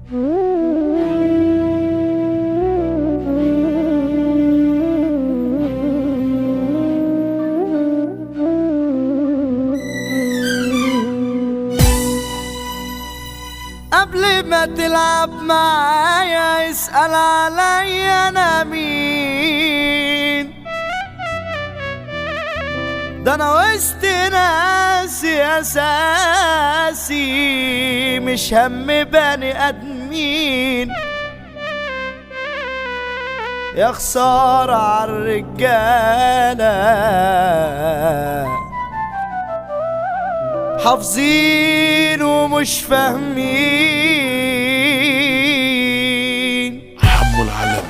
قبل ما تلعب معايا اسأل عليا انا مين، ده انا وسط ناسي اساسي مش هم بني ادمين. يا خسارة عالرجالة حافظين ومش فاهمين. حمو العالم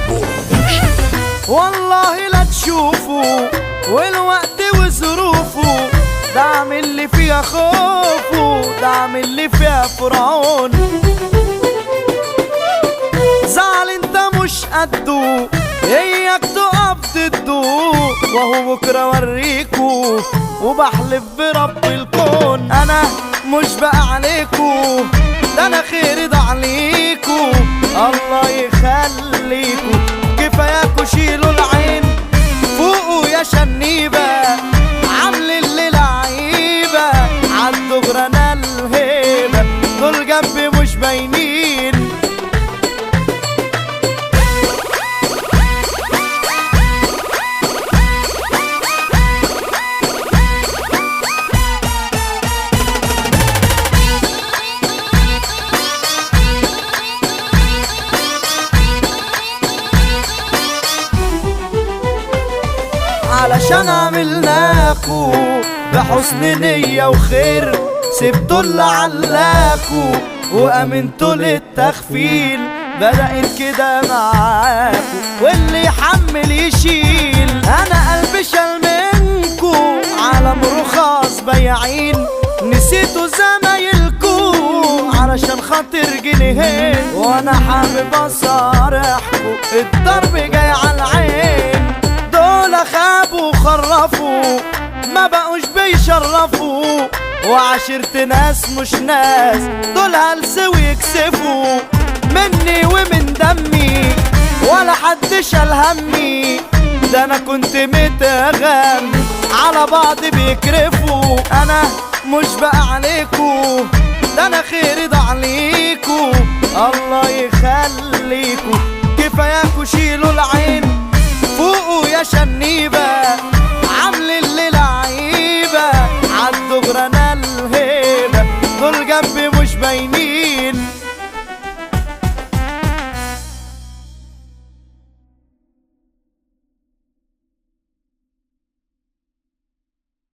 production. والله لا تشوفوا والوقت وظروفه، ده عامل لي فيها خوفه، ده عامل لي فيها فرعون. زعل انت مش قده، اياك تقف ضده، وهو بكره وريكو وبحلف برب الكون. انا مش بقى عليكو، ده انا خيري ده عليكو، الله يخليكو كفاياكو شيلوا العين فوقوا يا شنيبة، عامل اللي لعيبة عالدغري انا الهيبة، دول جنبي مش باينين. علشان عملناكو بحسن نية وخير، سبتوا اللي علاكو وامنتوا للتخفيل. بدأت كده معاكو واللي يحمل يشيل، انا قلبي شال منكو عالم رخاص بياعين. نسيتوا زمايلكو علشان خاطر جنيهين، وانا حابب اصارحكو الضرب جاي على العين. دول خابوا وخرفوا ما بقوش بيشرفوا، وعشرة ناس مش ناس دول هلس ويكسفوا. مني ومن دمي ولا حد شال همي، ده انا كنت متغم على بعض بيكرفوا. انا مش بقى عليكو، ده انا خيري ده عليكو، الله يخليكو كفاياكو شيلوا العين فوقوا يا شنيبة، عامل اللي لعيبة عالدغري انا الهيبة، دول جنبي مش باينين.